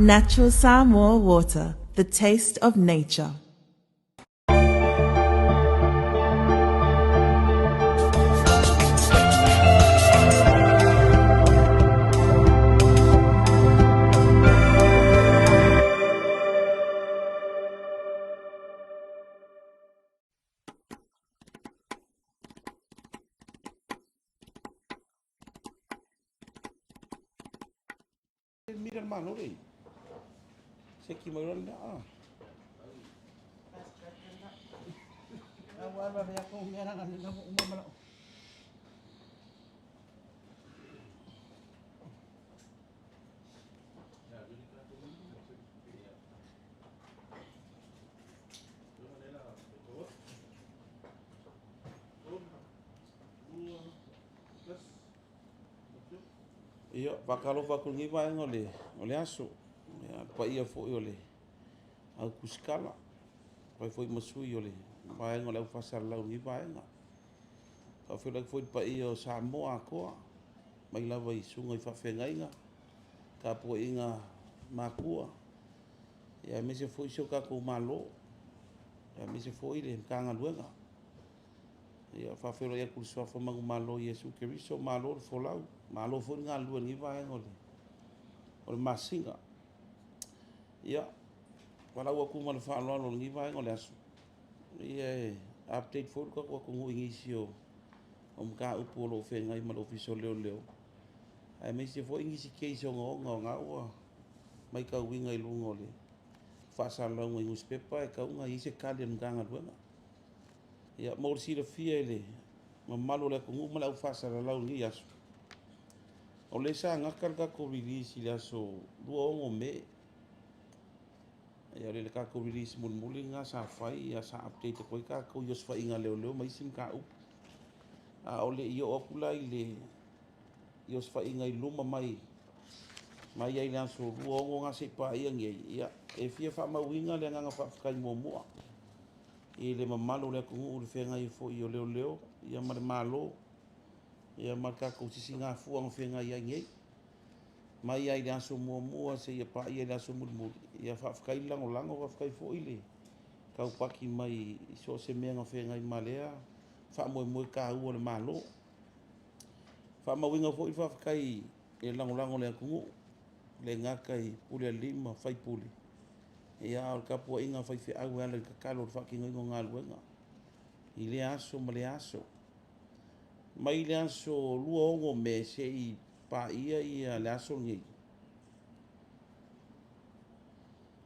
Natural Samoa water, the taste of nature. Mira le malo le. Se ki mai rona a. Ia, faatalofa atu i lenei vaega o le, o le aso. Ia, le paia foi o le au tusikala, fai foi ma sui o le vaega o le au faasalalau i lenei vaega. Faafeiloai atu foi i le paia o Samoa atoa, mai lava i susuga i faafeagaiga, tapuaiga matua, ia aemaise foi si o tatou Malo, aemaise foi le Matagaluega. Ia faafeiloai atu i le suafa manumalo o Iesu Keriso, malo le folau, malo foi le galulue i lenei vaega o le masina. Ia, valaau atu ma le faaaloalo i lenei vaega o le aso, ia e update foi le tatou atunuu i nisi o mataupu o lo o feagai ma le Ofisa o Leoleo, aemaise foi nisi case ogaoga o lena ua matauina i luga o le faasalalauga i nusipepa e tatau ona i ai se tali a le Matagaluega. Ia mo le silafia e le mamalu o le atunuu ma le au faasalalau i lenei aso, o lea sa gata le tatou release i le aso 26 Me. Ia o le tatou release mulimuli lena sa fai, ia sa update atu ai tatou i osofaiga a leoleo ma isi mataupu. A o le i oo atu la i le i osofaiga i luma mai mai ai i le aso 26 na seia paia nei, ia e fia faamauina le agaga faafetai muamua i le mamalu o le atunuu i le feagai ai foi o leoleo ia ma le Malo ia ma le tatou sisigafua na feagai ai nei. Mai lava i le aso muamua seia paia i le aso mulimuli, ia faafetai le lagolago, faafetai foi le taupati mai i so o se mea na feagai ma lea faamoemoe taua o le Malo. Faamauina foi le faafetai i le lagolago a le atunuu, e le gata i pule a alii ma faipule, ia a o le tapuaiga a faifeau e ala i tatalo i le faatinoina o galuega i lea aso ma lea aso. Mai le aso 26 Me seia paia le aso lenei,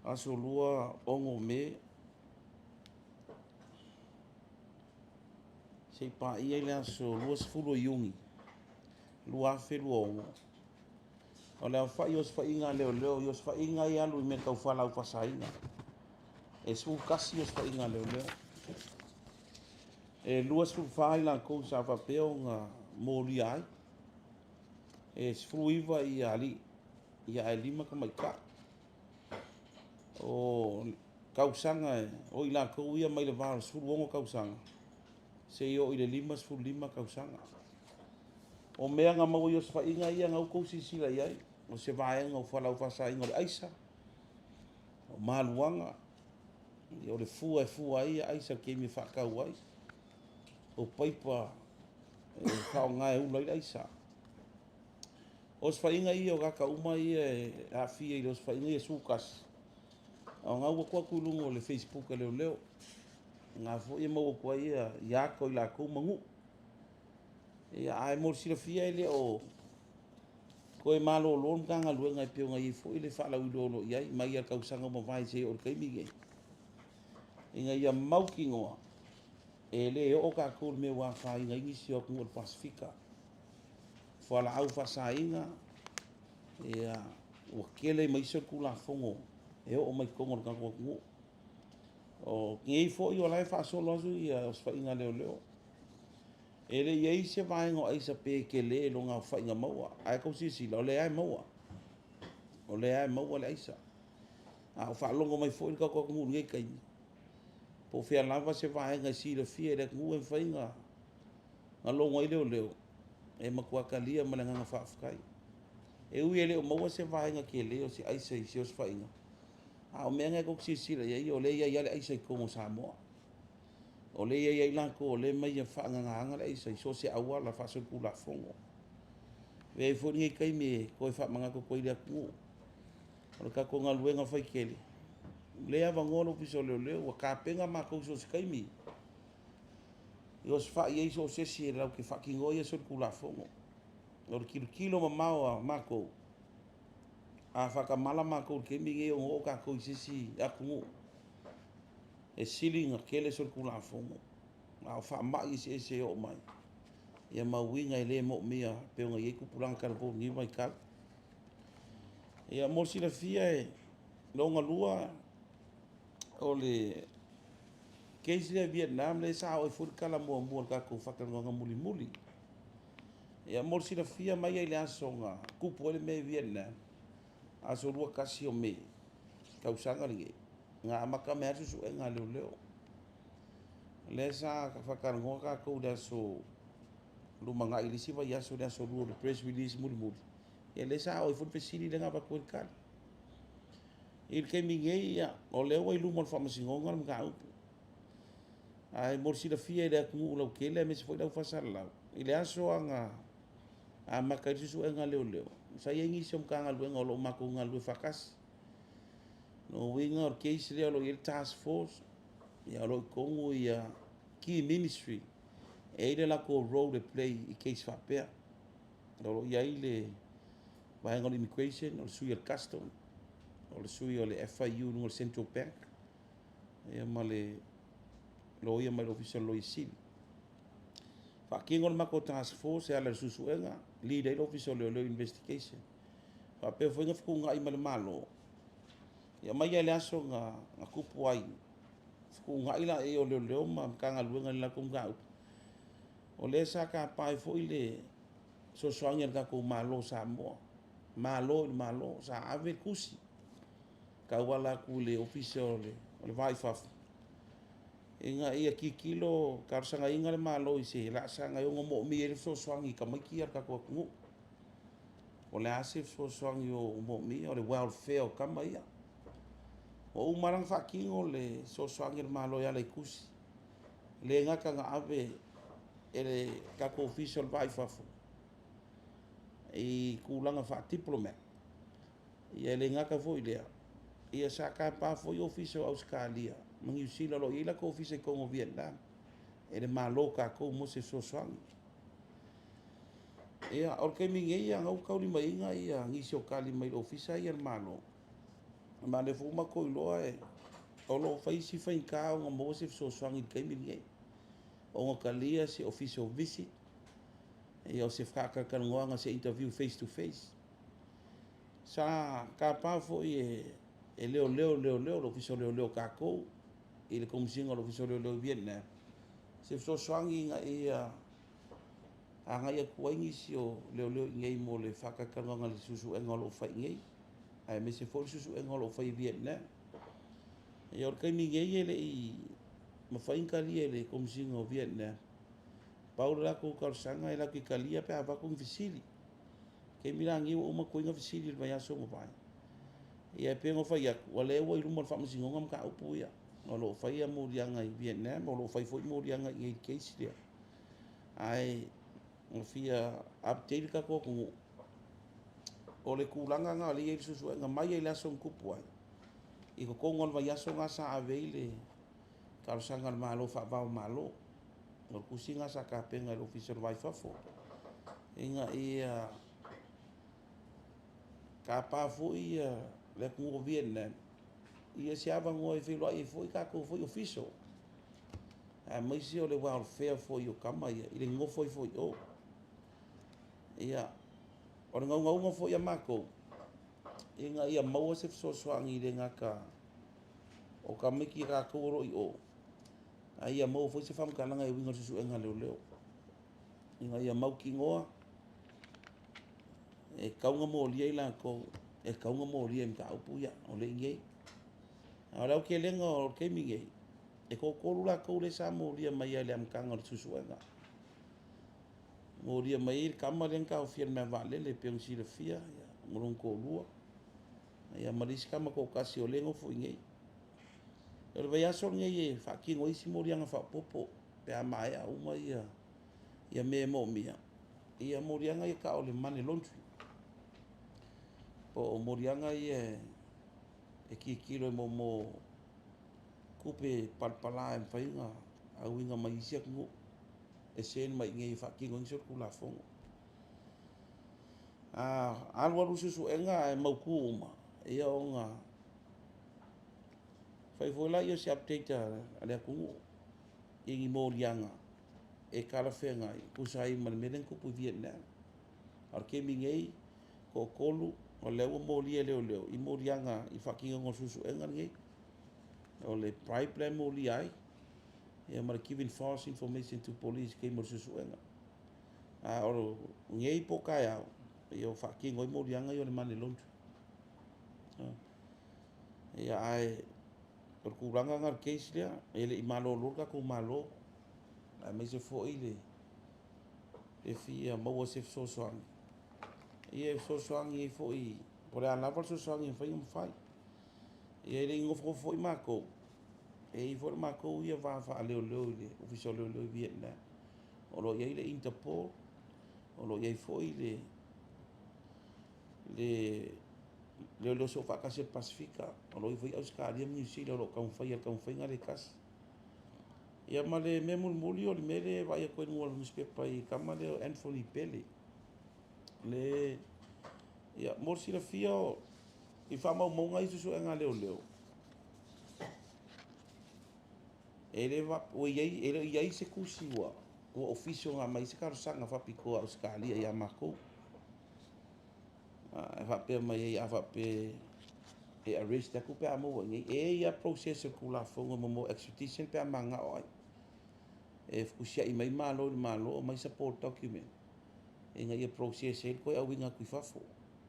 aso 26 Me seia paia le aso 20 o Iuni 2026, o le aofai o osofaiga a leoleo i osofaiga ia e alu i mea tau fualaau faasaina, e 11 osofaiga a leoleo. E 24 i latou sa faapea ona molia ai, e 19 alii ae 5 tamaitai. O tausaga o i latou ia mai le va o le 16 tausaga seia oo i le 55 tausaga. O mea na maua i osofaiga ia na ua outou silasila i ai, o se vaega o fualaau faasaina o le aisa, o maluaga, o le fua e fua ai aisa i le taimi e faatau ai, o paipa e faaaoga e ula ai le aisa. O osofaiga ia o tagata uma ia e aafia i osofaiga ia e 11, o lena ua tuu atu i luga o le Facebook a leoleo, o lena foi e maua atu ai ia ata o i latou ma nuu. Ia, ae mo le silafia e le o toe malolo le Matagaluega e pei ona i ai foi le faalauiloa o lo o i ai mai lava i le tausaga ua mavae seia oo i le taimi lenei, ina ia mautinoa e le oo tatou i le mea ua afaina ai nisi o atunuu o le Pasefika. Fualaau faasaina, ia, ua tele ai ma isi solitulafono e oo mai totonu o le tatou atunuu. O nei foi o la e faasolo atu osofaiga a leoleo. E le i i ai se vaega o aisa pe tele lona aofaiga maua, ae tou silasila o lea lava e maua, o lea lava e maua le aisa. A o faalogo mai foi le tatou atunuu i lenei taimi, po o fea lava se vaega e silafia e le atunuu e mafai ona logo ai leoleo, e matua talia ma le agaga faafetai. E ui e le o maua se vaega tele o se aisa i se osofaiga, a o mea na tou te silasila i ai, o lea e i ai lava le aisa i totonu o Samoa. O lea e i ai i latou o lea e aumai e faagagaina le aisa i so o se auala faasolitulafono. E avea ai foi lenei taimi e toe faamanatu atu ai i le atunuu, o le tatou galuega fai tele, o lea e avanoa le Ofisa o Leoleo, ua tapena matou i so o se taimi e osofai ai so o se isi latou te faatinoina ia solitulafono. O le tilotilo mamao a matou, a faatamala matou i le taimi lenei ona oo tatou i se isi atunuu e sili ona tele solitulafono, a o faamai eseese e oo mai, ia ma uiga e le moomia e pei ona i ai tupulaga talavou i lenei vaitau. Ia mo le silafia lona lua o le case lea i Vietnam lea sa oo ai foi le tala muamua i le tatou faatalanoaga mulimuli. Ia mo le silafia mai lava i le aso na tupu ai le mea i Vietnam, aso 21 o Me tausaga lenei, na amata mai lava le suesuega a leoleo. O lea sa faatalanoa tatou i le aso lumanai i le isi vaiaso i le aso Lua i le press release mulimuli, ia lea sa oo ai foi le fesili lea na avatu ai le tali. I le taimi nei, o lea ua i luma o le Faamasinoga le mataupu. Ae mo le silafia e le atunuu lautele aemaise foi le au faasalalau, i le aso lava na amata ai le suesuega a leoleo, sa i ai nisi o Matagaluega o lo o matou galulue faatasi. O lona uiga o le case lea o lo o i ai le task force, o lo o i totonu key ministry e i ai le latou role e play i case faapea. O lo o i ai le vaega o le Immigration, o le sui o le Custom, o le sui o le FIU i luga o le Central Bank, ia ma le loia mai le Ofisa o le Loia Sili. Faatino le matou task force e ala i le suesuega, lead ai le Ofisa o Leoleo Investigation. Faapea foi ona fetuunai ma le Malo, ia mai lava i le aso na tupu ai, fetuunai laia o leoleo ma Matagaluega i le latou mataupu. O lea sa tapa ai foi le fesoasoani a le tatou Malo o Samoa, Malo i le Malo, sa ave le tusi e tauala atu i le Ofisa o le Va i Fafo ina ia tilotilo, talosagaina le Malo i se laasaga e ono moomia ai le fesoasoani i tamaiti ia a le tatou atunuu. O le a se fesoasoani o moomia, o le welfare o tama ia. Ua uma la ona faatino le fesoasoani a le Malo e ala i tusi. E le gata na ave e le tatou Ofisa o le Va i Fafo i tulaga faa-diplomat, e le gata foi i lea, ia sa tapa foi Ofisa o Ausetalia ma Niu Sila o lo o i ai latou ofisa i totonu o Vietnam e le Malo o tatou mo se fesoasoani. Ia, o le taimi nei o lena ua taulimaina nisi o tali mai le Ofisa ia a le Malo, ma o lea foi ua matou iloa o lo o fai si faigata ona maua se fesoasoani i le taimi lenei, ona talia se official visit, ia o se faatalatalanoaga, se interview face to face. Sa tapa foi e leoleo le Ofisa o Leoleo o tatou i le Komesina o le Ofisa o Leoleo i Vietnam se fesoasoani ina ia agai atu ai nisi o leoleo i inei mo le faatalatalanoaga i le suesuega o lo o fai i inei, aemaise foi le suesuega o lo o fai i Vietnam. Ia o le taimi nei e le i mafai ona talia e le Komesina o Vietnam. Pau le latou talosaga e latou te talia pe a avatu ni fesili. O le taimi la lenei ua uma ona toai na fesili i le vaiaso ua mavae. Ia e pei ona fai atu, o lea ua i luma o le Faamasinoga mataupu ia. O lo o fai moliaga i Vietnam, o lo o fai foi moliaga i inei i le case lea. Ae na fia update le tatou atunuu, o le tulaga lena o lea e i ai le suesuega mai lava i le aso na tupu ai, i totonu lava o le vaiaso lena sa ave ai le talosaga a le Malo faava o Malo. O le tusi lena sa tapena e le Ofisa o le Va i Fafo ina ia tapa foi le atunuu o Vietnam ia se avanoa e feiloai ai foi tatou foi official, aemaise o le welfare foi o tama ia i le nonofo ai foi i o. Ia, o le naunauga foi a matou ina ia maua se fesoasoani e le gata o tamaiti tatou o lo o i o, a ia maua foi se faamatalaga e uiga i le suesuega a leoleo ina ia mautinoa e tatau ona molia i latou e tatau ona molia i mataupu ia o lea e i inei. A o le aotelega o le taimi nei, e toatolu latou lea sa molia mai lava i le amataga o le suesuega. Molia mai ai le tama lea na taofia i le malae vaalele e pei ona silafia. ma lona toalua, ia ma le isi tama toatasi o lea e nofo i inei. O le vaiaso lenei e faatino ai isi moliaga faaopoopo pe a maea uma ia mea e moomia, ia moliaga ia tau o le money laundry, po o moliaga ia e tilotilo i mea o tupe palapala e mafai ona auina mai isi atunuu e send mai i inei e faatino ai ni solitulafono. A alualu suesuega ae mautu uma, ia ona fai foi lea o se update a le atunuu i ni moliaga e talafeagai e tusa ai ma le mea lea na tupu i Vietnam. A o le taimi nei, e toatolu o lea ua molia e leoleo i moliaga i le faatinoina o le suesuega lenei. O le bribe la e molia ai, ma le giving false information to police i taimi o le suesuega. A o nei po o taeao ua faatino ai moliaga ia o le money laundry. Ia ae o le tulaga lena o le case lea, e le i malolo le tatou Malo, aemaise foi le fia maua o se fesoasoani, ia e fesoasoani ai foi po o le a lava le fesoasoani e mafai ona fai. Ia e le i nofonofo foi matou, e i ai foi le matou ia va faaleoleo i le Ofisa o Leoleo i Vietnam. O lo o i ai le Interpol, o lo o i ai foi le Leoleo Soofaatasi a le Pasefika, o lo o i ai foi Ausetalia ma Niu Sila o lo o taumafaia i le taumafaiga lea e tasi. Ia ma le mea mulimuli o le mea lea e vaai atu ai i luga o le nusipepa i le tama lea o Anthony Pele. Le, ia, mo le silafia i faamaumauga ia suesuega a leoleo, e le ua i ai, e le o i ai se tusi ua official na aumai ai se talosaga faapitoa a Ausetalia ia matou. E faapea mai ai a faapea e arrest atu pe a maua i inei. E i ai lava process o le Tulafono mo extradition pe a mananao ai. E fetusiai mai Malo i le Malo, aumai support document ina ia process ai le toe auina atu i fafo.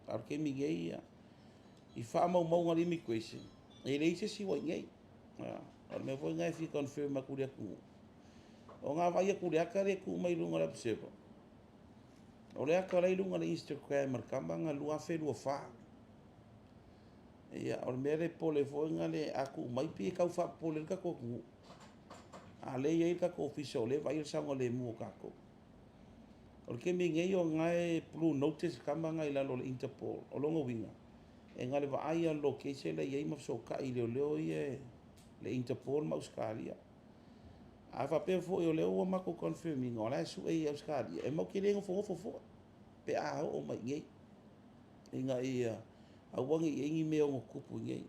A o le taimi nei, i faamaumauga a le immigration, e leai se isi ua i inei. O le mea foi lena e fia confirm atu i le atunuu. Ona a vaai atu i le ata lea e tuu mai i luga o le Observer, o le ata la e i luga o le Instagram a le tama na 2024. Ia, o le mea lea e popole foi lea a tuu mai pei e tau faapopole ai le tatou atunuu, a o lea e i ai le tatou ofisa o lea e vaaia le saogalemu o tatou. O le taimi nei o lena e blue notice le tama lena i lalo o le Interpol. O lona uiga, e na o le vaai lava i le location la e i ai ma fesootai i leoleo ia, le Interpol ma Ausetalia. A faapea foi o lea ua matou confirm ina o la e sue i Ausetalia, e matou te le nofonofo foi pe a oo mai i inei, ina ia aua ne i i ai ni mea e ono tutupu i inei.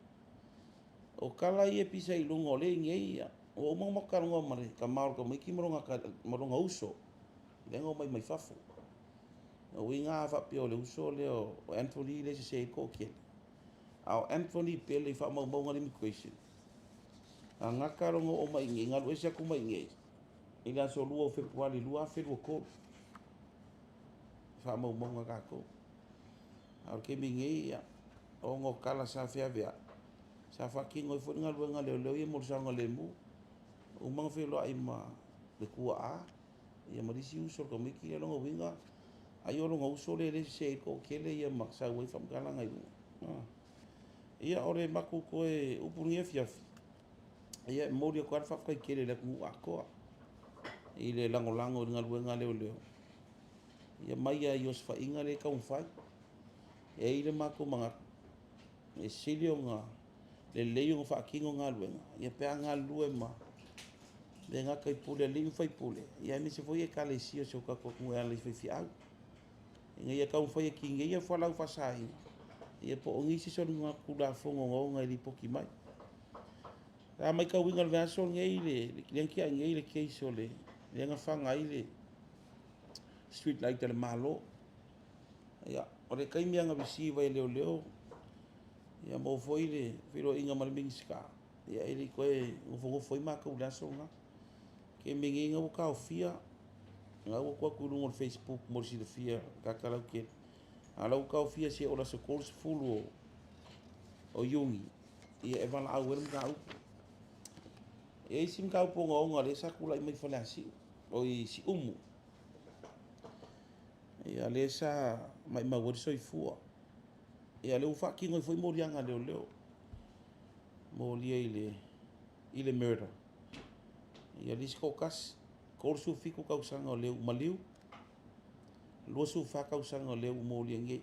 O tala ia e pisa i luga o lea e i inei, ua uma ona matou talanoa ma le tama o le tamaiti ma lona uso, lea na omai mai fafo. O uiga a faapea o le uso lea o Anthony lea e sese ai le toatele, a o Anthony Pele i faamaumauga a le immigration, na gata lona oo mai i inei, na alu ese atu mai i inei i le aso 2 o Fepuari 2023 i faamaumauga a tatou. A o le taimi nei, ona o tala sa feaveai, sa faatino ai foi le galuega a leoleo ia mo le saogalemu. Ua uma ona feiloai ma le tuaa ia ma le isi uso o le tamaiti lea. O lona uiga, ai o lona uso lea e sese ai le toatele ia ma sau ai faamatalaga i luga. Ia, o le matou toe upu i lenei afiafi, ia e momoli atu lava le faafetai tele i le atunuu atoa i le lagolago i le galuega a leoleo, ia mai lava i osofaiga lea e taumafai. E i ai le matou manatu, e sili ona lelei ona faatino galuega, ia pe a galulue ma le gata i pule a alii ma faipule, aemaise foi ekalesia o si o tatou atunuu e ala i faifeau, ina ia taumafai e tineia fualaau faasaina, ia po o nisi soligatulafono ogaoga e lipoti mai. Sa matauina i le vaiaso lenei, lea na tea nei le case o le lea na faga ai le street light a le Malo. Ia, o le taimi lava na receive ai e leoleo, ia maua foi le feiloaiga ma le Minisita, ia e le i toe nofonofo ai matou i le aso lena. Taimi nei na ua taofia, na ua tuu atu i luga o le Facebook mo le silafia e tagata lautele, a o la ua taofia seia oo i le aso 30 o Iuni, ia e valaau ai le mataupu. E i ai isi mataupu ogaoga lea sa tulai mai Faleasiu, oi Siumu, ia lea sa maumau ai le soifua. Ia lea ua faatino ai foi moliaga a leoleo, molia i le murder. Ia le isi toatasi, 37 tausaga o le ua maliu, 24 tausaga o le ua molia nei.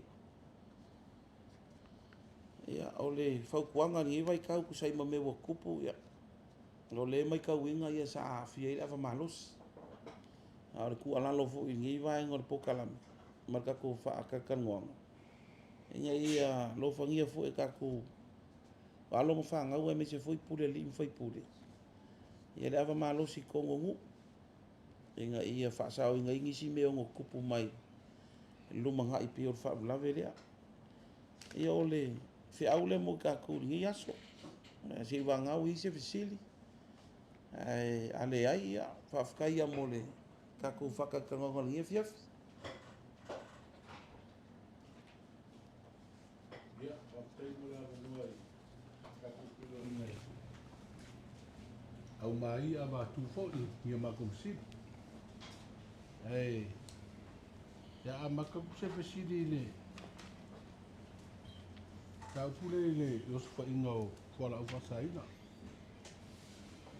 Ia, o le fautuaga i lenei vaitau e tusa ai ma mea ua tutupu, ia, o lea e matauina sa aafia ai le ava malosi. A o le tuualalo foi i lenei vaega o le polokalame ma le tatou faatalatalanoaga, ina ia alofagia foi e tatou alo ma fanau aemaise foi pule a alii ma faipule le ava malosi i totonu o nuu ina ia faasaoina ai nisi mea e ono tutupu mai i le lumanai e pei o le faalavelave lea. Ia o le feau lea mo i tatou i lenei aso. Seiavagana ua i ai se fesili, ae a leai, ia faafetai lava mo le tatou faatalatalanoaga i lenei afiafi. Ia, faafetai mo le avanoa i tatou feiloaiga e aumai avatu foi i a matou fesili. Ae ia amata atu se fesili i le mataupu lea i le osofaiga o fualaau faasaina.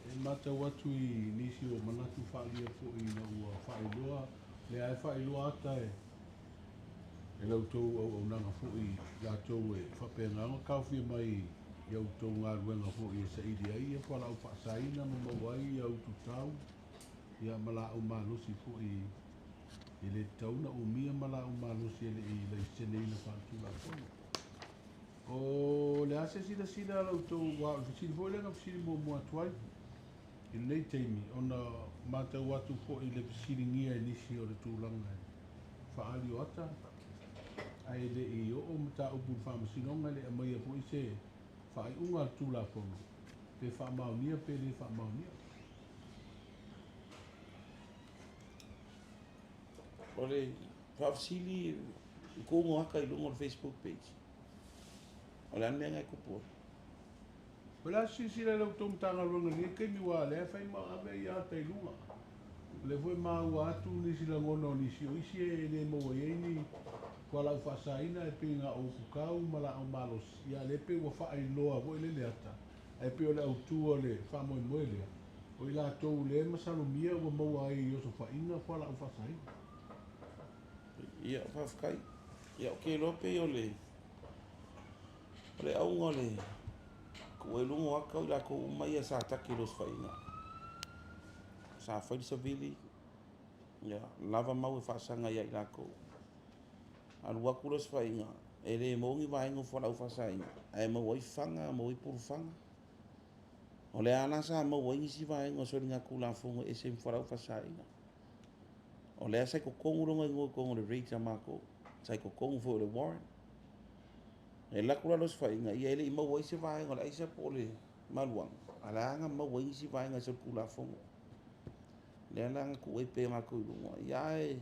E matau atu i nisi o manatu faaalia foi ina ua faailoa, lea e faailoa ata e la outou auaunaga foi latou e faapena ona taofia mai i a outou galuega foi e saili ai fualaau faasaina ma maua ai ututau ia ma laau malosi foi e le tatau ona umia ma laau malosi e le i laiseneina faaletulafono. O le a se silasila a la outou, aua o le fesili foi lea na fesili muamua atu ai i lenei taimi, ona matau atu foi i le fesiligia e nisi o le tulaga e faaali o ata, ae le i oo mataupu i le faamasinoga, e le i aumaia foi se faaiuga a le Tulafono, pe faamaonia pe le faamaonia. O le faafesili i tuuga o ata i luga o le Facebook page, o le a le mea lena e tupu ai? O le a silasila i la outou Matagaluega i lenei taimi, aua o lea e fai ma ave ia ata i luga. O lea foi e maua atu nisi lagona o nisi, o isi e le maua ai ni fualaau faasaina e pei na o ututau ma laau malosi, ia lea pei ua faailoa foi lele ata, ae pei o le autu o le faamoemoe lea, o i latou lea e masalomia ua maua ai i osofaiga fualaau faasaina. Ia, faafetai. Ia, ou te iloa pei o le auga o le tuu ai i luga o ata o i latou uma ia sa taki i le osofaiga. Sa fai le savili, ia lava mau e faasaga ia i latou. Alu atu le osofaiga, e le maua ni vaega o fualaau faasaina, ae maua ai fana, maua ai pulufaga. O lea la sa maua ai nisi vaega o soligatulafono e ese ma fualaau faasaina. O lea sa i totonu lona igoa i totonu o le raids a matou, sa i totonu foi o le warrant. E alu atu la le osofaiga, ia e le i maua ai se vaega o le aisa po o le maluaga, a o la e na maua ai nisi vaega o solitulafono. Lea la na tuu ai pea matou i luga. Ia ae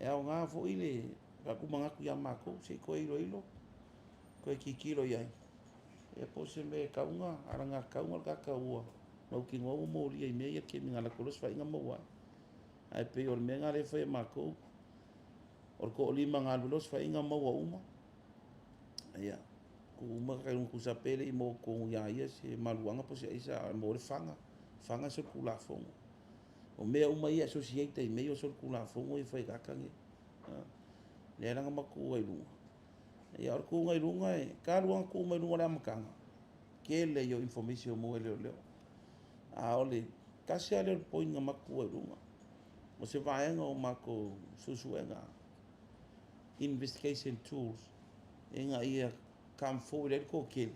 aoga foi le faamanatu ia matou, se i toe iloilo, toe tilotilo i ai, ia po o se mea e tatau ona alagatatau ona le tagata ua mautinoa ua molia i mea ia i le taimi na alu atu ai le osofaiga maua ai. Ae pei o le mea lena lea e fai e matou, o le toalima na alu ai le osofaiga maua uma, ia, tuu uma tagata i luga tusa pe le i maua totonu ia ia se maluaga po o se aisa, a maua ai le fana, fana e solitulafono. O mea uma ia e associate ai i mea ia o solitulafono ia e fai e tagata nei. Lea la na matou tuua ai i luga. Ia o le tuuga i luga, e talu lava ona tuu mai luga i le amataga, tele ia o information e maua e leoleo. A o le tasi lava lea o le point na matou tuua ai i luga, o se vaega o matou suesuega, investigation tools, ina ia come forward ai le toatele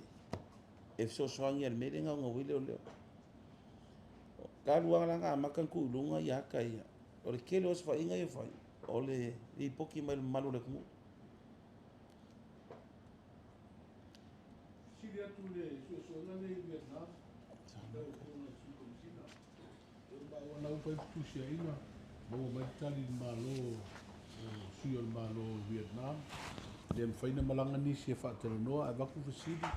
e fesoasoani i le mea lea e gaugau ai leoleo. Talu lava la ona amata ona tuu i luga ia ata ia, o le tele o osofaiga ia e fai, o le lipoti mai e le mamalu o le atunuu. Fesili atu i le suesuega lea i Vietnam, lau Afioga i le Sui Komesina. E maua na ua fai fetusiaiga, maua mai le tali i le Malo, o sui o le Malo o Vietnam, le mafai ona malaga nisi e faatalanoa, ae avatu fesili.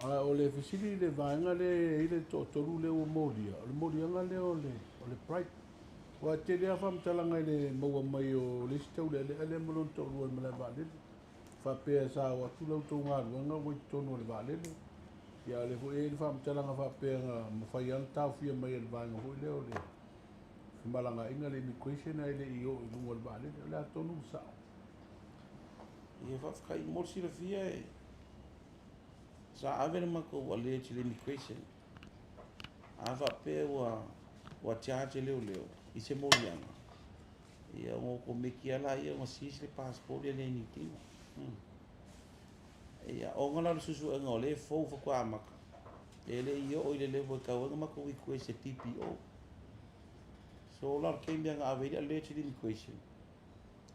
A o le fesili i le vaega lea e i ai le toatolu lea ua molia, o le moliaga lea o le bribe. Ua tele lava faamatalaga i le maua mai o le isi taulealea lea ma lona toalua i le malae vaalele. Faapea sa oo atu la outou galuega ua i totonu o le vaalele, ia a o lea foi e i ai le faamatalaga faapea na mafai lava ona taofia mai e le vaega foi lea o le femalagaaiga, le immigration, ae le i oo i luga o le vaalele. O le a tonu le sao? Ia faafetai mo le silafia e sa ave le matou alert i le immigration a faapea ua charge e leoleo i se moliaga, ia ona otomeki lava laia ona seize le passport ia le anything. Ia ona la o le suesuega o lea e fou faatoa amata, e le i oo i le level e tatau ai ona matou request e DPO. So la o le taimi na ave ai le alert i le immigration,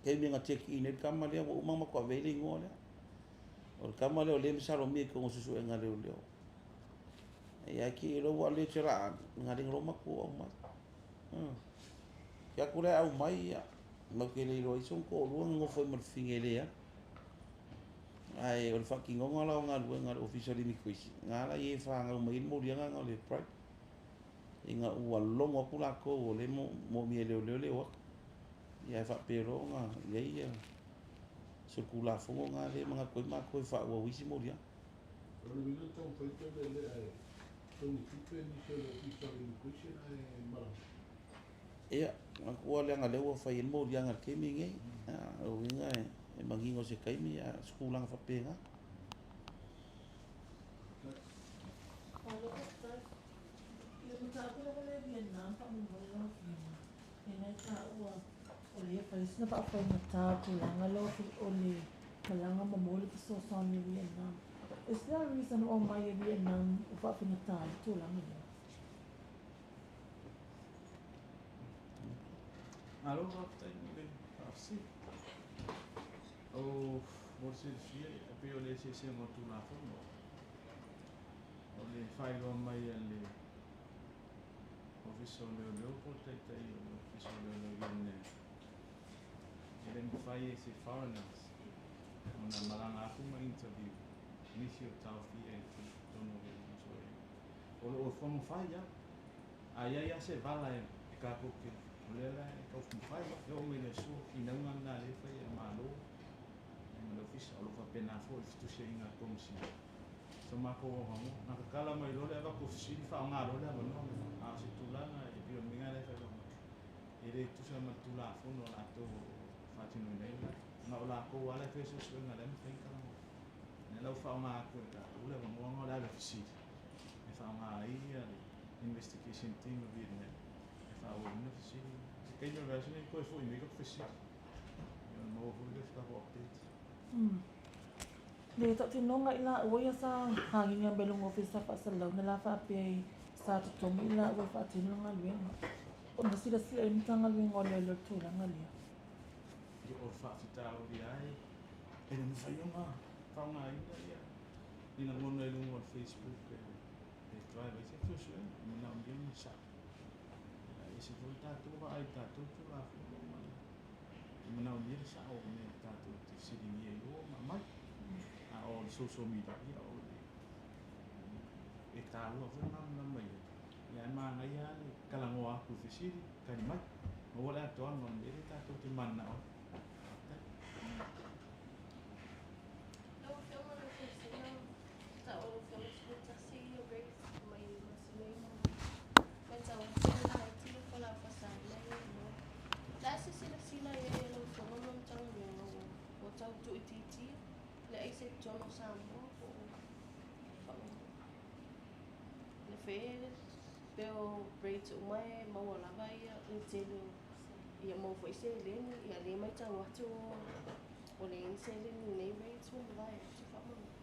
taimi na check in ai le tama lea ua uma ona matou ave ai le igoa lea. O le tama lea o lea e masalomia i totonu o suesuega a leoleo. Ia ae te i loa ua alert o le a alu, na alai loa matou aumai. Te atu la e aumai, ia, matou te le iloa ai sona toalua na nofo ai ma le fafine e le alu. Ae o le faatinoga la o galuega a le Ofisa o le Immigration, na ala ia e fanau mai ai le moliaga na o le bribe. Ina ua logo atu latou o lea e moomia e leoleo le o atu. Ia ae faapea loa ona i ai ia solitulafono na lea e manatu ai matou e faaauau ai isi moliaga. O le uiga e taumafai atu le ae totogi tupe nisi o le Ofisa o le Immigration ae malaga. Ia, manatua leaga lea ua fai ai le moliaga i le taimi lenei. O le uiga e manino i se taimi, a o se tulaga faapena. Malo faafetai. I le mataupu lava lea Vietnam faamolemole lau Afioga, lena e taua o lea e fai sina faafaigata o le tulaga lea o le malaga ma maua le fesoasoani a Vietnam. Is there a reason ua aumai e Vietnam ua faafaigata ai le tulaga lea? Malo faafetai mo le faafesili. O mo le silafia, e pei o le eseesega o Tulafono, o le faailoa mai a le Ofisa o Leoleo po o le Taitai o le Ofisa o Leoleo i Vietnam, e le mafai e se foreigners ona malaga atu ma interview nisi o taofia i totonu o Vietnam. So o lo o taumafai lava. A i ai lava se vala e tatou te, o lea la e taumafai e oo mai le aso, finauga lena lea e fai e le Malo ma le Ofisa. O lo o faapena foi le fetusiaiga a le Komesina. So matou avanoa, na tatala mai loa le avatu o fesili, faaaoga loa le avanoa lena. A o se tulaga e pei o le mea lena e fai mai, e le tusa ma le Tulafono a latou o lo o faatinoina ai le na o latou lava la e faia suesuega o la e mafai ona talanoa. O lea la ua faaaoga atu e tatou le avanoa lena o le ave fesili e faaaoga ai le investigation team a Vietnam e faaauauina fesili. Se taimi o le vaiaso lenei toe foi mai lau fesili ona maua foi lea o se tatou update. Le tautinoga i laua ia sa hagiga mai luga o Ofisa Faasalalau na la faapea ai sa totogi i laua e faatino le galuega. Ona silasila i ai le Matagaluega o Leoleo i le tulaga lea. Ia o le faafitauli lava e le mafai ona faaaogaina ia ni lagona i luga o le Facebook e drive ai se suesuega, e manaomia ona sao. Ia e ese foi le tatou vaai i le tatou Tulafono ma le e manaomia le sao o mea tatou te fesiligia i o ma aumai. A o le social media, ia o le e taua foi le malamalama i ai. Ia ae manaia lava le talanoa atu i fesili, tali mai, maua le atoaga o le mea lea tatou te mananao ai. Faafetai. Lau Afioga i le Pesina, taua lau Afioga 11 rates mai masina i matau atu e laiti le fualaau faasaina ia iloa. O le a se silasila i ai a lau Afioga ma le Matagaluega ua tau tuuitiitia le aisa i totonu o Samoa po o faamolemole? Le fe pe o rates uma e maua lava ia le tele o ia maua foi seleni, ia lea e matau atu ua leai ni seleni i nei rates ua mavae atu faamolemole.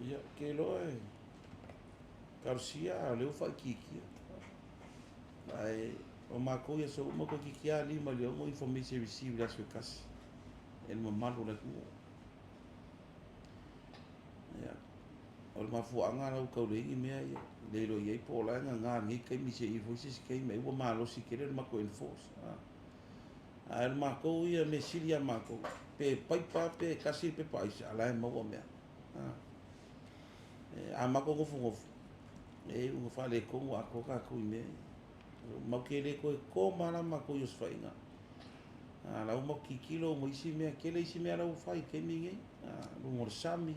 Ia, ou te iloa e talosia a o lea ua faaitiitia. Ae o matou i aso uma toeitiiti lava 5 i le 6 information receive i le aso e tasi e le mamalu o le atunuu. Ia, o le mafuaaga la ua tau leai ni mea ia, le iloa i ai po o la e gaga i lenei taimi seia foi se isi taimi ai ua malosi tele le matou enforce. Ae o le matou ia mea sili ia matou, pe paipa pe tasi le pepa aisa, a la e maua mea. A matou nofonofo, e iu ina faaletonu atoa tatou i mea ia. Matou te le toe to ma la matou i osofaiga. La ua matou tilotilo ma isi mea, tele isi mea la ua fai i le taimi lenei, luga o le sami,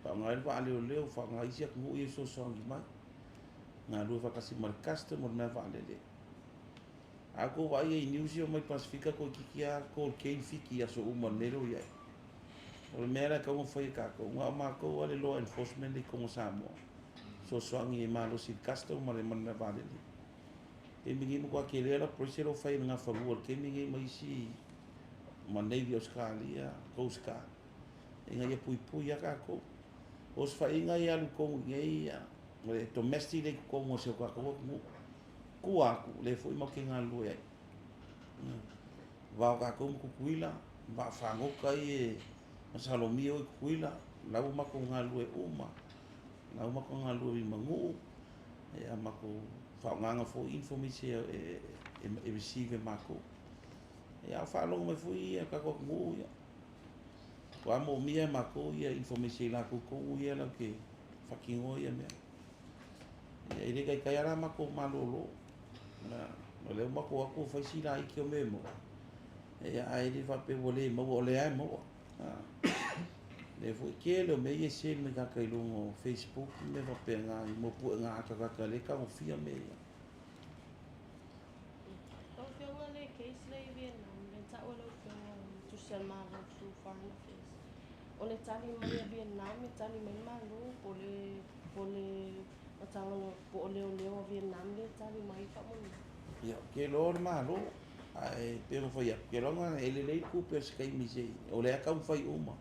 faaaoga ai le vaaleoleo, faaaoga isi atunuu ia e fesoasoani mai, galulue faatasi ma le custom o le mea vaalele. A outou vaai i news ia mai Pasefika toeitiiti lava 3K Fiti i aso uma i le mea lea ua i ai. O le mea la e tatau ona fai e tatou, na o matou lava le law enforcement lea i totonu o Samoa, fesoasoani e malosi i le custom ma le mea vaalele. Taimi nei matua tele le operation lea ua fai e le Nafanua i le taimi nei ma isi ma Navy Ausetalia, Coast Guard ina ia puipui lava tatou. O osofaiga ia e alu i totonu i inei, o le domestic lea i totonu o si o tatou atunuu. Tua atu, o lea foi matou te galulue ai. Va o tatou ma Tutuila, vaafagota ia e masalomia o i Tutuila, la ua matou galulue uma. La ua matou galulue i Manuu, ia matou faaaogaina foi information e receive e matou. Ia a o faalogo mai foi ia tatou atunuu ia, matua moomia e matou ia information i latou tonu ia latou te faatinoa ia mea. Ia e le taitai lava la matou malolo. O lea ua matou o atu ua fai si laiti o mea e maua, ia ae le faapea ua le maua, o lea lava e maua. O lea foi tele o mea ia e send mai tagata i luga o Facebook ma mea faapena i mau puega atatata lea e tagofia mea ia. Lau Afioga le case lea i Vietnam, lea na taua e lau Afioga i tusi a le Malo through Foreign Affairs. O le tali mai a Vietnam e tali mai le Malo po o le Matagaluega po o leoleo a Vietnam lea e tali mai faamolemole. Ia, ou te iloa o le Malo, ae pei ona fai atu, ou te iloa e lelei le tupe o se taimi se i, o lea e taumafai uma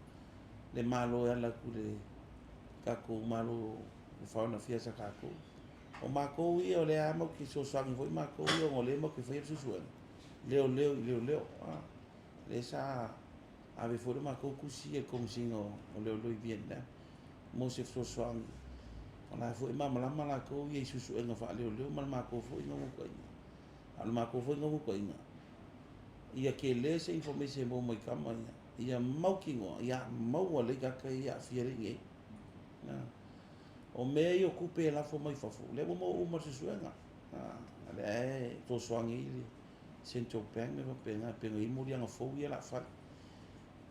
le Malo e ala atu i le tatou Malo o Foreign Affairs a tatou. O matou ia, o lea lava matou te fesoasoani foi matou ia ona o lea matou te faia le suesuega, leoleo i leoleo. Lea sa ave foi le matou tusi ia i le Komesina o Leoleo i Vietnam mo se fesoasoani. O la foi e malamalama latou ia i suesuega faaleoleo ma le matou foi naunautaiga. A o le matou foi naunautaiga, ia tele se information e maua mai tama ia, ia mautinoa, ia maua lelei tagata ia e aafia i lenei. O mea ia o tupe e lafo mai fafo, lea ua maua uma i le suesuega. O lea e fesoasoani ai le Central Bank ma faapena, pei ona i ai moliaga fou ia o le a fai.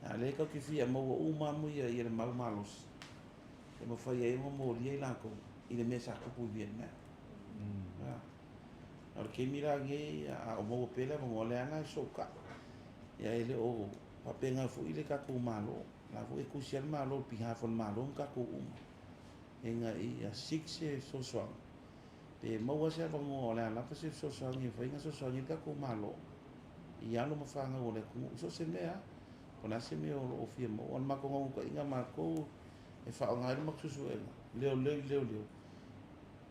A o lea tatou te fia maua uma lava ia le mau malosi e mafai ai ona molia i latou i le mea sa tupu i Vietnam. O le taimi la lenei, a o maua pea le avanoa, o lea lava e fesootai. Ia e le o faapena foi le tatou Malo. O la foi e tusi lava le Malo i le behalf o le Malo ma tatou uma ina ia seek se fesoasoani pe maua se avanoa o le a lava se fesoasoani e mafai ona fesoasoani ai le tatou Malo i alo ma fanau o le atunuu, so o se mea lava, po o le a se mea o lo o fia maua. O le matou naunautaiga matou e faaaoga ai le matou suesuega, leoleo i leoleo,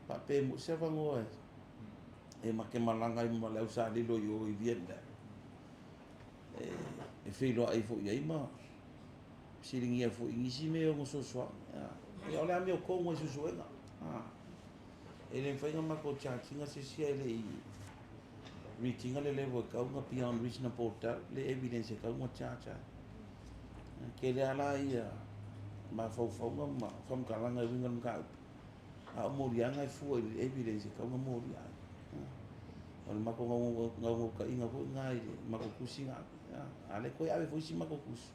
faapea e maua se avanoa e ma te malaga ai ma le au sa lilo i o i Vietnam e feiloai foi i ai ma fesiligia foi i nisi mea e ono fesoasoani. Ia o le amiotonu ai suesuega. E le mafai ona matou charge ina se isi ae le i reach ina le level e tatau ona beyond reasonable doubt le evidence e tatau ona charge ai. Tele lava la ia mafaufauga ma faamatalaga e uiga i le mataupu, a o moliaga e fua i le evidence e tatau ona molia ai. O le matou naunautaiga foi lena i le matou tusi na ave. A o lea toe ave foi si matou tusi,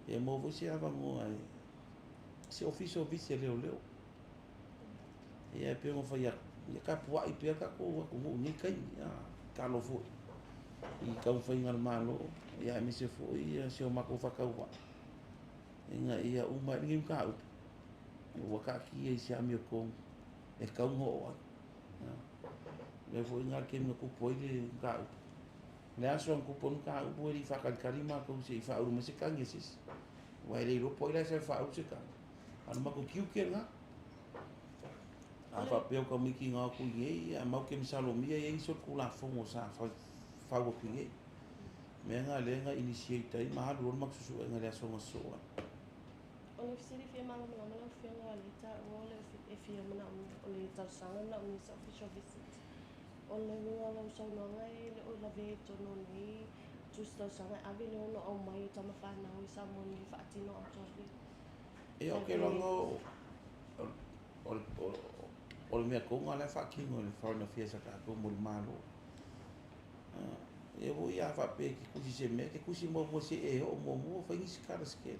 e maua foi se avanoa e se official visit a leoleo. Ia e pei ona fai atu, ia tapuai pea tatou atunuu i nei taimi. Tatalo foi i taumafaiga a le Malo, ia aemaise foi si o matou faatauvaa ina ia uma ai lenei mataupu ua taatia i se amiotonu e tatau ona oo ai. O lea foi na le taimi na tupu ai le mataupu. O le aso na tupu ai le mataupu e le i faatalitali matou se i faaulu mai se tagi a se isi. Aua e le iloa po o ai la e sau e faaulu se tagi. A o le matou tiute lena. A faapea o tamaiti na o atu i inei, a matou te masalomia e i ai nisi o le Tulafono sa fau atu i inei. O mea na lea na initiate ai ma alu loa le matou suesuega i le aso na sosoo ai. O le fesili fia malamalama lau Afioga lea e taua o le e fia manaomia o le talosaga e manaomia se official visit. O le uiga o lau saunoaga e le o lavea i totonu o nei tusi talosaga e ave le ono aumai o tama fanau i Samoa nei e faatino atoa le Ia, ou te iloa o le mea tonu lava la e faatino e le Foreign Affairs a tatou mo le Malo. E ui a faapea e te tusi i se mea, e te tusi muamua se i e oo muamua fai nisi tala se tele.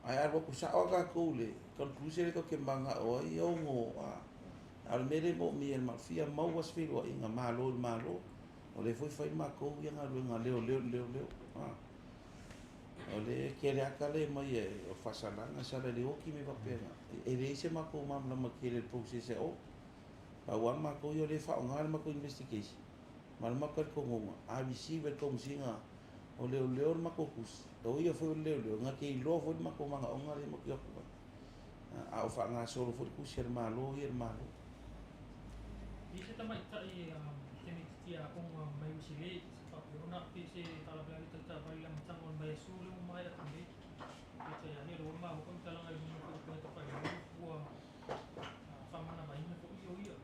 Ae alu atu sao lava tatou i le conclusion lea tatou te mananao ai, e ono, a o le mea lea e manaomia e le Mafia, maua se feiloaiga Malo i le Malo, o lea foi e fai le matou ia galuega leoleo i le leoleo. O le tele lava tala e aumai o le faasalaga, sala i le oti ma mea faapena. E leai se matou malamalama tele i le process e o. Pau lava le matou ia o lea e faaaoga le matou investigation ma le matou talitonuga, a receive e le Komesina o Leoleo le matou tusi, o ia foi o le leoleo, na te iloa foi le matou manaoga lea e matou te o atu ai. A o faagasolo foi le tusi a le Malo ia i le Malo. I se tamaitai tamaitiiti aoga mai Ueselei sa faapea ona aafia i se faalavelave tau taavale i le amataga o le vaiaso lea ua maea atu nei. Peitai ane o lea ua maua faamatalaga i luga o upega tafailagai ua faamanavaina foi o ia.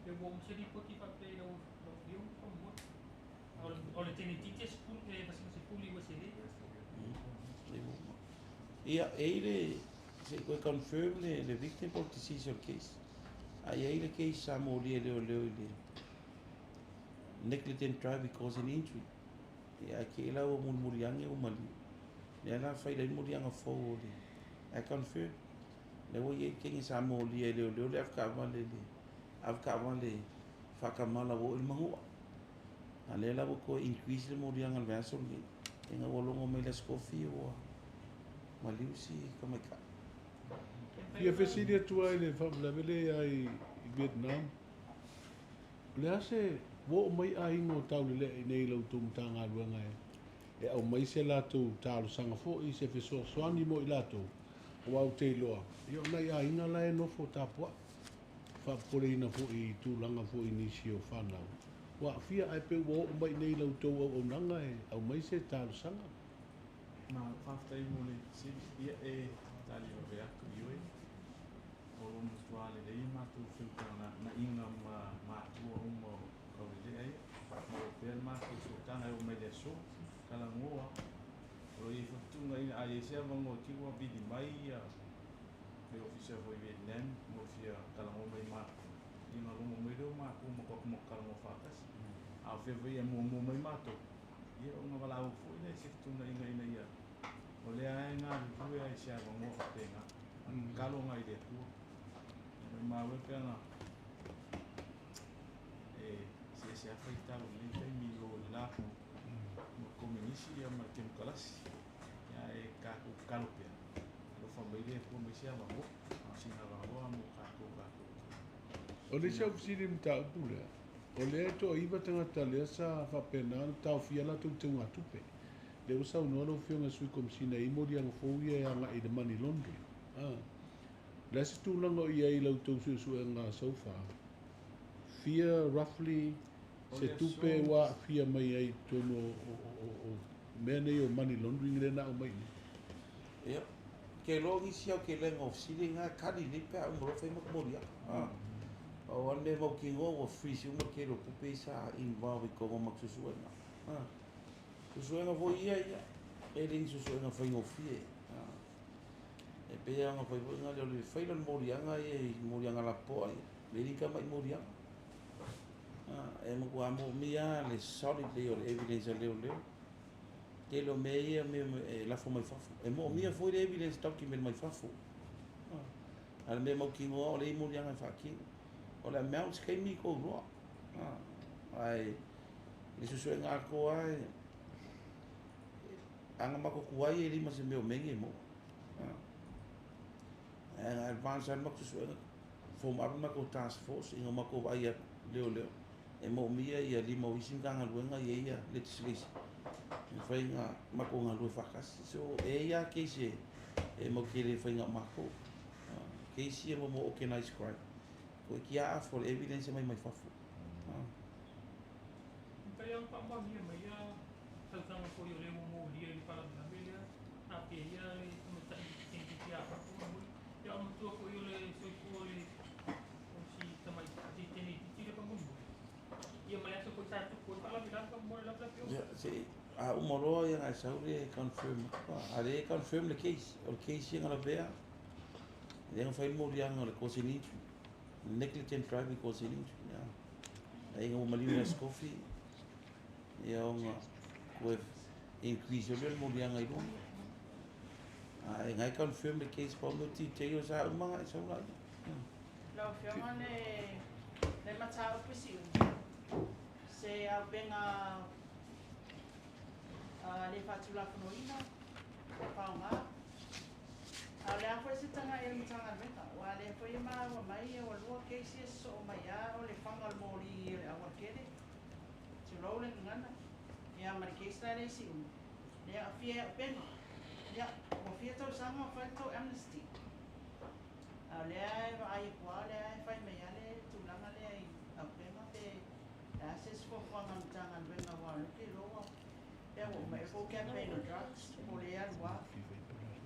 Pe ua uma se lipoti faapea i lau afioga faamolemole. O le tamaitiiti e vasega sefulu i Ueselei. Ia, e i le, se i toe confirm le victim po o le deceased o le case. A i ai le case sa molia e leoleo i le negligent driving causing injury. Ia, ae te i la ua mulimuli ane ua maliu. Lea la fai le moliaga fou o le, ae confirm. Lea ua i ai le teine sa molia e leoleo le avetaavale, le avetaavale faatamala ua oo i le manua. A lea la ua toe increase le moliaga i le vaiaso lenei, ina ua logo mai le Aso Tofi ua maliu si tamaitai. Fia fesili atu ai i le faalavelave lea i Vietnam, o le a se ua oo mai aiga o Taulelea i inei i la outou Matagaluega e aumai se latou talosaga foi, se fesoasoani mo i latou, aua ou te iloa, ia o nai aiga la e nofo tapuai, faapopoleina foi i tulaga foi i nisi o fanau ua aafia, ae pei ua oo mai i inei i la outou auaunaga e aumai se talosaga. Ma faafetai mo le fesili. Ia e tali vave atu ioe. O lo o matua lelei a matou feutaganaga ma matua uma o Kaulelea ia. Maua pea le matou sootaga e oo mai le aso. Talanoa. O lo o i ai foi fetuunaiga a i ai se avanoa te i ua vili mai ia le ofisa foi i Vietnam mo le fia talanoa mai matou. Ia ona logo mai lea o matou ma atu matou talanoa faatasi. A o fea foi e muamua mai matou, ia ona valaau foi lea i se fetuunaiga ina ia o lea lava e galulue lava i se avanoa faapena. Tatalo lena i le Atua. Maumau e pe ana e eseese lava faitau i lenei taimi i o i le la ma le Komenisi ma le Kemokarasi. Ae tatou tatalo pea, alofa mai le Atua mai se avanoa, a o sina avanoa mo tatou tatou te. O le isi au fesili i le mataupu lea, o lea e toaiva tagata lea sa faapena ona taofia latou teugatupe. Lea ua saunoa lau Afioga i le Sui Komesina e i ai moliaga fou ia e agai i le money laundering. O le a se tulaga o i ai i la outou suesuega so far? Fia roughly se tupe ua aafia mai ai i totonu o mea nei o money laundering lea na aumai i inei? Ia, ke iloa nisi aotelega o fesili na e kali nei pe a uma loa fai ma moliaga. Pau lava le mea e mautinoa ua freeze uma le tele o tupe ia sa involve i totonu o matou suesuega. Suesuega foi ia, ia, e le ni suesuega faigofie. E pei lava ona fai foi na o le fai lea o le moliaga ia i moliaga lapopoa ia, e le tamai moliaga. E matua moomia lava le solid lelei o le evidence a leoleo. Tele o mea ia mea e lafo mai fafo. E moomia foi le evidence document mai fafo. A o le mea mautinoa o lea e i ai moliaga e faatino. O le amount se taimi tou iloa. Ae le suesuega atoa lava a na matou tuai e le ma se mea o mea nei e maua. Ae na advance lava le matou suesuega, form up le matou task force ina ua matou vaai atu leoleo e moomia ia lima o isi Matagaluega e i ai legislation e mafai ona matou galulue faatasi. So e i ai lava case e matou te le faia na o matou. Case ia mo organized crime. Toeitiiti lava afa o le evidence e aumai mai fafo. Mafai ona faamaonia mai ia tausaga foi o lea ua molia i le faalavelave lea afia ia le tamaitai tamaitiiti aoga faamolemole. Ia ona matua foi o le soifua o le o si tamaitai tamaitiiti lea faamolemole. Ia ma le aso foi sa tupu ai le faalavelave faamolemole lava le afioga. Ia, se a uma loa ia ona e sau lea e confirm atu. A lea e confirm le case, o le case ia na lavea, lea na fai le moliaga o le causing injury, negligent driving causing injury. Ia. Ai ina ua maliu le Aso Tofi. Ia ona toe increase ai lea o le moliaga i luga. Ae na e confirm le case pau mea o detail sa uma ona e sau laia. Lau Afioga le le mataupu Siumu, se auupega le faatulafonoina o faaaoga. A o le a foi se tagai a le Matagaluega, aua o lea foi e maua mai ua lua case ia sosoo mai lava o le faga o le moli o le aualatele, tulou le gagana, ia ma le case la lea i Siumu, e aafia i auupega. Ia, ua fia tausaga o fai le tou amnesty, a o lea e vaai atu lava o lea e fai mai lava le tulaga lea i auupega pe le a se isi fuafuaga a le Matagaluega aua o lea ou te iloa ua pei lava ua uma ea le tou campaign o drugs po o lea e alu lava.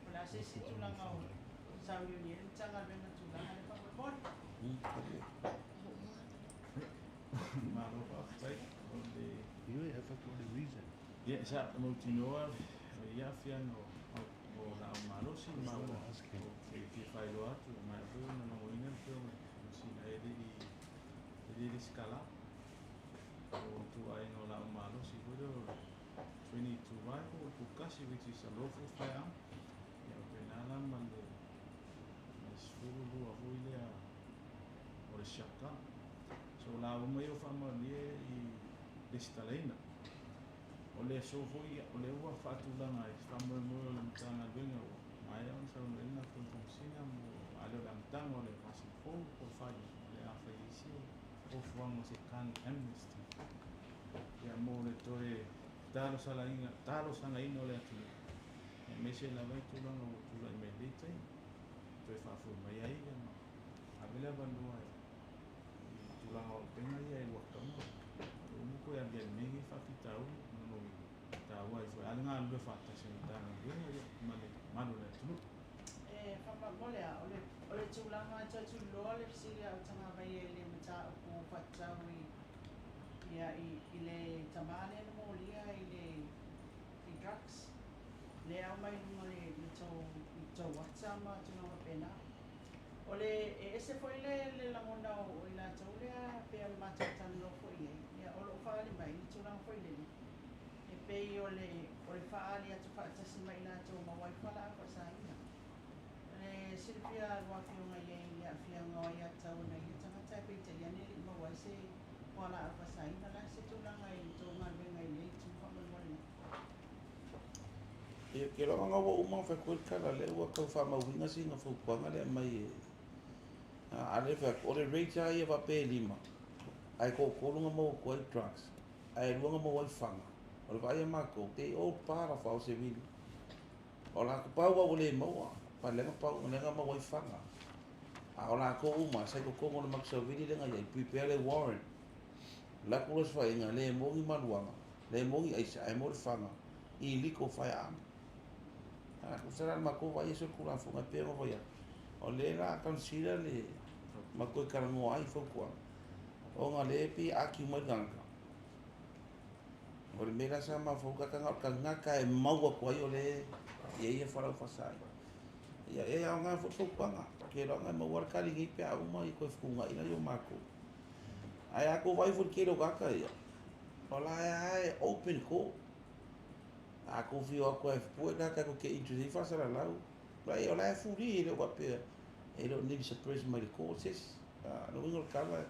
O le a se isi tulaga o sauniuni ai le Matagaluega i le tulaga lea faamolemole? Malo faafetai o le ia sa mautinoa le aafiaga o laau malosi ma ua ou te fia faailoa atu ma e foi ona logoina le Afioga i le Komesina e le i lesitala o ituaiga o laau malosi foi lea o le 22 rifle o le pukasi, which is a lawful firearm, ia faapena la ma le 12 foi lea o le shotgun. So o laau uma ia ua faamaonia i lesitalaina. O le aso foi o lea ua faatulaga ai se faamoemoe o le Matagaluega ua maea ona saunoaina le Afioga i le Komesina mo a le o le amataga o le masina fou po o le faaiuga o le a fai ai se fuafuaga o se gun amnesty ia mo le toe talosagaina o le atunuu aemaise lava i tulaga ua tulai mai i lenei taimi toe faafoi mai ai ma ave le avanoa i tulaga o auupega ia e lua tatau ona uma toe aviavi mai nei faafitauli ona taua ai foi a le galulue faatasi o le Matagaluega ia ma le mamalu o le atunuu. E faamolemole lava, o le tulaga e toe tuliloa le fesili a Utagavaia i le mataupu faatatau i ia i le tama lea na molia i le i drugs, lea e aumai i luga o le tou ata ma tulaga faapena. O le e ese foi le lagona o i latou lea pei ona matou talanoa foi i ai, ia o lo o faaali mai le tulaga foi lele, e pei o le faaali atu faatasi ma i latou ma ai fualaau faasaina. Le silafia lua afioga i ai i le aafiaga o aiatatau a nai ia tagata e peitai ane e le i maua ai se fualaau faasaina. O le a se tulaga i le tou galuega i lenei itu faamolemole mai? Ia, ke loa nga ua uma ona fai atu ai le tala lea ua tau faamauina sina fautuaga lea aumai e a lea fai atu o le rate lava ia faapea e lima ae toatolu na maua atu ai drugs ae lua na maua ai faga o le vaai a matou they all part of our civilian o latou pau ua le maua pa lea na pau lea na maua ai faga a o latou uma sa i totonu o le matou savili lea na i ai prepare le warrant la ku le sofaiga le moni maluaga le moni aisa ae mo le faga illegal firearm. A tusa la le matou vaai e solitulafono e pei ona fai atu o lea la consider le matou e talanoa ai fautuaga ona lea e pei e argue mai le tagata o le mea la sa mafaufau tagata o le tagata e mau atu ai o lea e i ai ia fualaau faasaina. Ia e aoga foi le fautuaga ke loaga e maua le tali nei pe a uma i toe fetuunai lai o matou. Ae a tou vaai foi i le tele o tagata ia o la e open court. A tou fia o atu e pue tagata tou te interest ai faasalalau. O la e fuli e le o faapea e le o ni suppress mai le court se isi. Le uiga o le tala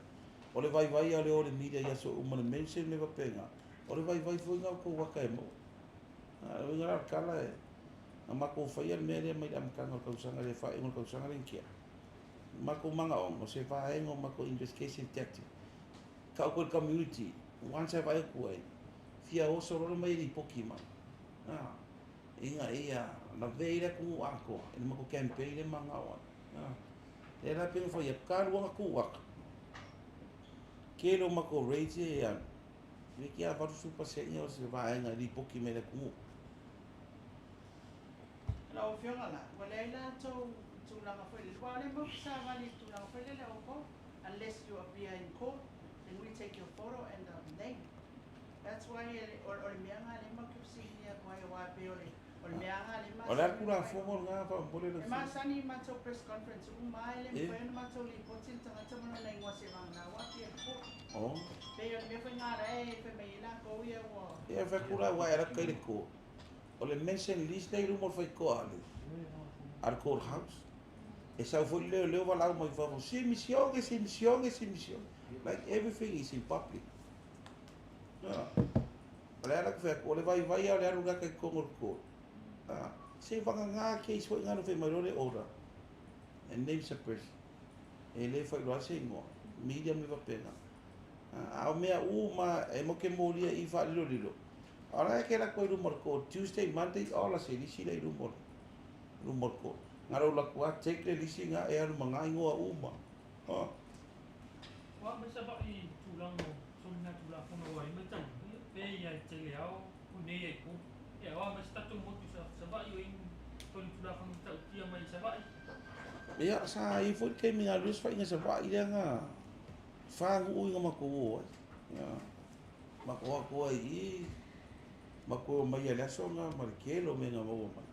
o le vaivai a le o le media i aso uma le mention me faapena. O le vaivai foi na o tou ata e maua. Le uiga la o le tala e na matou faia le mea lea mai le amataga o le tausaga le faaiuga o le tausaga lea na tea. Matou manaoga o se vaega o matou investigation tactic. Tau atu i le community once e vaai atu ai fia oso loa mai e lipoti mai. Ina ia lavea i le atunuu atoa i le matou campaign le manao ai. Lea la pei ona fai atu talu ona tuu atu tele o matou rates e alu toeitiiti lava 80% o se vaega e lipoti mai le atunuu. Lau Afioga la, ua leai la tou tulaga foi lele, aua o lea matou te savali i le tulaga foi lele o outou, unless you appear in court, then we take your photo and the name. That's why o le mea lena lea matou te fesiligia atu ai aua e pei o le O le meaga le O le a le Tulafono lena faamolemole lau E Afioga? masani i matou press conference uma lava e le Ia. mafai ona matou lipoti le tagata ma lona igoa seivagana ua apia i le court. Oh. Pei o le mea foi lena la e fai mai ai latou ia ua Ia fai atu la aua e alu atu i le court. O le mention list lea i luma o le faitotoa a le a le court house. E sau foi le leoleo valaau mai fafo, Simisione, Simisione, Simisione. Like everything is in public. O le a la ku fai atu, o le vaivai lava o le alu laka i totonu o le court. Se i vagana case foi na fai mai loa le order and name suppress. E le faailoa se igoa, media ma mea faapena. A o mea uma e matou te molia i faalilolilo, a o la e te alu atu ai i luma o le court Tuesday, Monday, ola se lisi la i luma o le luma o le court. Na o lou alu atu lava take le lisi lena e alu ma na igoa uma. Ua aumai Savaii i tulaga o soligatulafono ua i ai matauina, ia, pe ia i tele ao, o nei ai po. Ia, o a mai se tatou motu i Savaii o i ai ni solitulafono matautia mai i Savaii. Ia, sa i ai foi le taimi na alu ai se faiga Savaii lea na fa nuu ina matou o ai. Ia, matou o atu ai i i, matou omai i le aso lena ma le tele o mea na maua mai.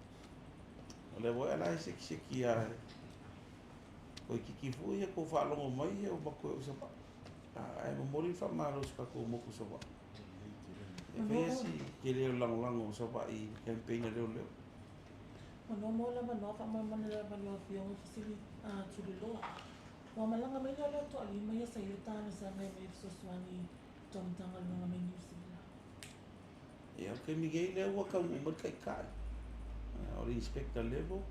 O lea foi la e sekiseki lava toeitiiti foi ia tou faalogo mai ia ua matou o i Savaii. Ae momoli le faamalo i si tatou motu i Savaii. E fai si tele o le lagolago o Savaii i le campaign a leoleo. Manoa mo le avanoa faamolemole lava lau Afioga fesili Tuliloa. Ua malaga mai leoleo toalima ia sa i ai le talosaga e aumai e fesoasoani i tou Matagaluega mai Niu Sila. Ia, o le taimi nei lea ua taunuu mai le taitai, o le inspector level,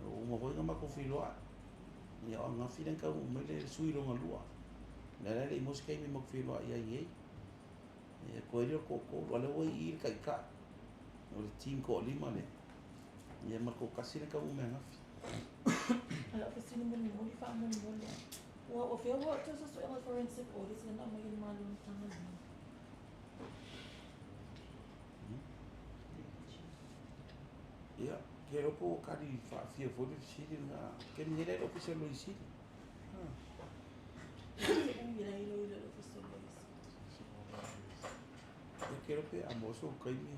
ua uma foi ona matou feiloai. Ia, o ananafi lea na taunuu mai le sui lona lua. O lea la e le i maua se taimi matou te feiloai ai nei. Ia, toa lea o le toatolu, a o lea ua i i le taitai, o le team toalima lea, ia ma le toatasi lea na taunuu mai ananafi. A o lau fesili mulimuli faamolemole, ua ua fea ua toe suesuega forensic audits lea na aumai e le Malo i le Matagaluega? Ia, ke iloa po ua kali faafia foi le fesili lena. Ke mea lea i le Ofisa o le Loia Sili. Se umi la iloilo i le Ofisa o le Loia Sili. Ia, ke iloa pe a maua sou taimi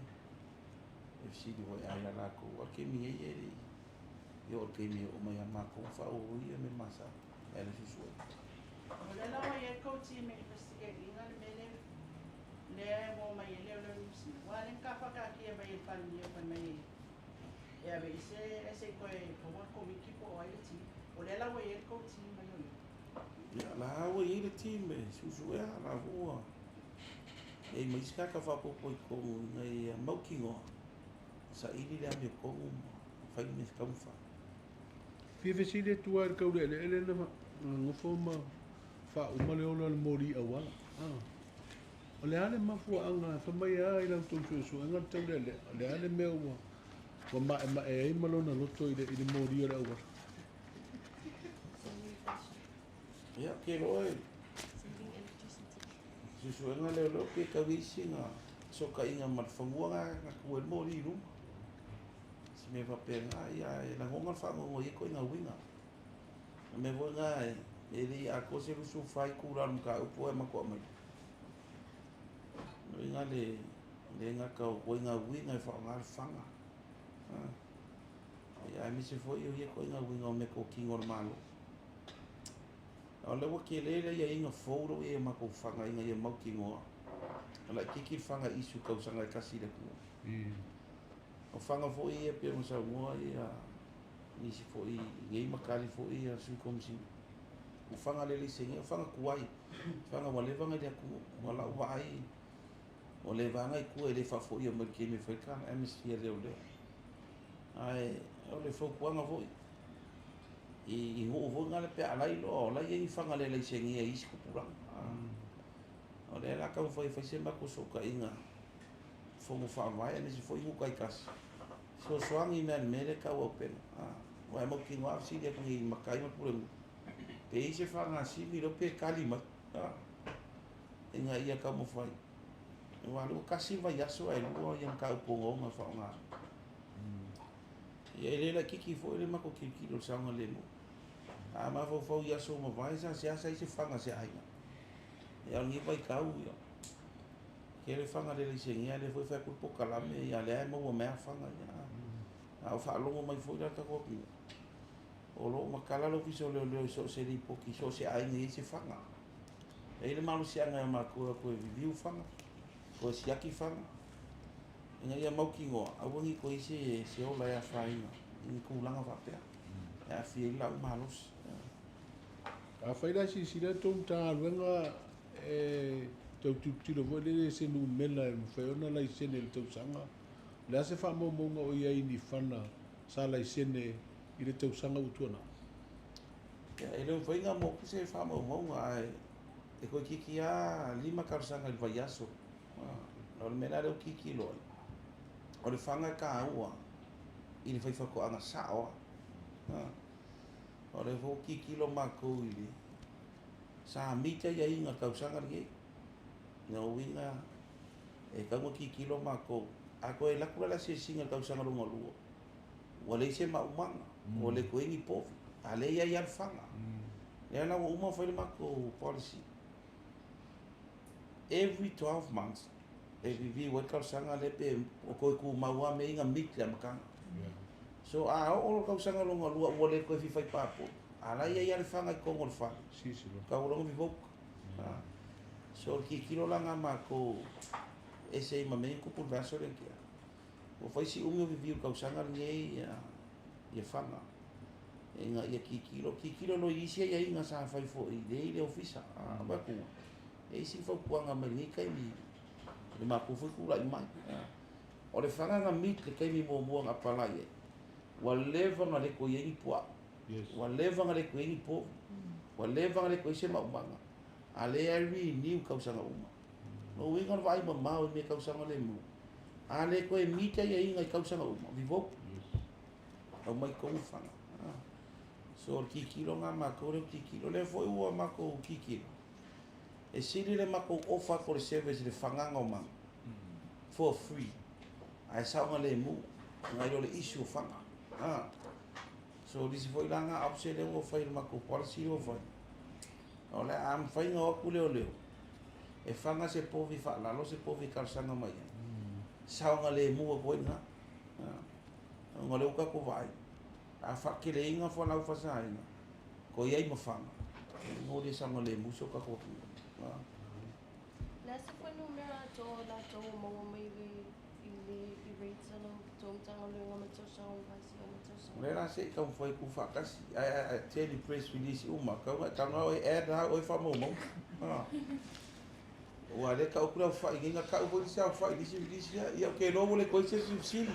e fesili foi ai ia latou. A o le taimi nei e le i oo i le taimi e oo mai ia matou ma faaauau ia mea masani e ala i suesuega. O lea la ua i ai le tou team e investigate ina le mea lea lea e ua omai ai leoleo Niu Sila. Aua o lea na ta faataatia mai e le Palemia fai mai e ave ise ae se i toe maua le Komiti po o ai le team. O lea la ua i ai le tou team mai o lea. Ia, la ua i ai le team e suesuea, la foi ua i ai ma isi tagata faaopoopo i totonu ina ia mautinoa saili le amiotonu ma fai le mea e tatau ona fai. Fia fesili atu lava i le tauleeleele na nofo ma faauma le ola o le moli auala. O le a le mafuaaga fai mai lava i la outou suesuega le taulealea, o le a le mea ua maemae ai ma lona loto i le moli o le auala? Ia, ou te iloa e suesuega leoleo pe tau i ai sina fesootaiga ma le fanua na tu ai le moli i luma. Se mea faapena, ia, e lagona le faanoanoa i ia ituaiga uiga. O le mea foi lena e le i atoa se 24 itula o le mataupu ae matou aumaia. O lona uiga le le gata o ituaiga uiga e faaaoga le faga. Ia, aemaise foi o ia ituaiga uiga o meatotino a le Malo. O lea ua tele le aiaiga fou lea ua i ai i a matou faga ina ia mautinoa laitiiti le faga issue tausaga e tasi i le atunuu. O faga foi ia pei ona saunoa ia nisi foi i nei matali foi ia Sui Komisina. O faga le laisenia, o faga tuai, faga ua leva ona i le atunuu. O lau vaai, ua leva lava ona i tua e le faafoia mai i le taimi e fai le amnesty a leoleo. Ae o le fautuaga foi i nuu foi na pe a lailoa o la e i ai ni faga le laisenia i isi tupulaga. O lea la taumafai e fai se matou fesootaiga fono faavae aemaise foi nuu taitasi fesoasoani mai le mea lea e tau auupega. Aua e mautinoa a fesili atu nei i matai ma le pulenuu pe i ai se fagasimi lea pe kali mai ina ia taumafai. Aua o lea ua tasi le vaiaso ae lua ia mataupu ogaoga e faaaoga. Ia e le laitiiti foi le matou tilotilo i le saogalemu. A mafaufau i aso ua mavae sa seasa ai se faga a se aiga. Ia o lenei vaitau ia Tele faga le laisenia lea foi e fai atu le polokalame, ia lea e maua mai lava faga ia. A o faalogo mai foi la le tatou atunuu, o lo o matala le Ofisa o Leoleo i so o se lipoti i so o se aiga e i ai se faga. E i ai le malosiaga ia matou e o atu e review faga, toe siaki faga, ina ia mautinoa, aua ne i toe i ai se ola e afaina i ni tulaga faapea e aafia ai le laau malosi. Afai la e silasila le tou Matagaluega e tau tilotilo foi lele i se numera e mafai ona laisene i le tausaga, o le a se faamaumauga o i ai i ni fana sa laisene i le tausaga ua tuanai? Ia, e le o mafai ona mo atu se faamaumauga, ae e toeitiiti lava 5 talosaga i le vaiaso. O le mea la lea ua tilotilo ai, o le faga e taua i le faifaatoaga sao lava. O lea foi ua tilotilo matou i le sa meet aiaiga i le tausaga lenei. Lona uiga e tatau ona tilotilo matou, a toe alu atu la le asiasiga i le tausaga lona lua, ua leai se maumaga, ua le toe i ai ni povi, a o lea e i ai lava le faga. Lea la ua uma ona fai le matou policy, every 12 months e review ai le talosaga lea pe o toe tumau lava mea ia na meet i le amataga. So a oo le tausaga lona lua ua le toe fia fai papoli, a o la e i ai lava le faga i totonu o le fale, tau loa ona revoke. So o le tilotilo la lena a matou e ese ai ma mea ia na tupu i le vaiaso lea na tea. Ua fai si umi o review i le tausaga lenei ia faga, ina ia tilotilo, tilotilo loa i isi aiaiga sa fai foi lea i le ofisa. Avatu e isi fautuaga mai lenei taimi i le matou foi tulai mai. O le faga na meet le taimi muamua na apply ai, ua leva ona le toe i ai ni puaa, ua leva ona le toe i ai ni povi, ua leva ona le toe i ai se maumaga, a lea e renew tausaga uma. Lona uiga o le vaai mamao i mea tausaga le maua, a le toe meet aiaiga i tausaga uma, revoke, aumai totonu faga. So o le tilotilo lena a matou lea ua tilotilo, lea foi ua matou tilotilo, e sili le matou offer atu o le service i le fagaga o maga for free, ae saogalemu, nai lo le issue o faga. So o nisi foi la na option lea ua fai i le matou policy lea ua fai, o le a mafai ona o atu leoleo e faga se povi faalalo, se povi e talosaga mai ai, saogalemu atu ai lena. Ona o lea ua tatou vaai, a faateleina fualaau faasaina, toe i ai ma faga, ua le saogalemu si o tatou atunuu. Le a se fuainumera atoa o latou ua maua mai i le i rates a lau tou Matagaluega mai le tausaga ua mavae seia oo mai le tausaga. O lea la se i taumafai atu faatasi, ae tele press release uma, tau ina e talanoa oe add lava oe faamaumauga. Aua o lea e tau atu le aofai nei, na tau foi le isi aofai i le isi release lea, ia ou te iloa ua le toe i ai se isi fesili.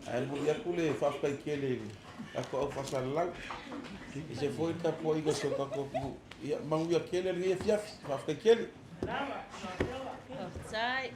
Ae momoli atu le faafetai tele i le tatou au faasalalau, e ese foi le tapuaiga a si o tatou atunuu. Ia manuia tele lenei afiafi. Faafetai tele. Faafetai.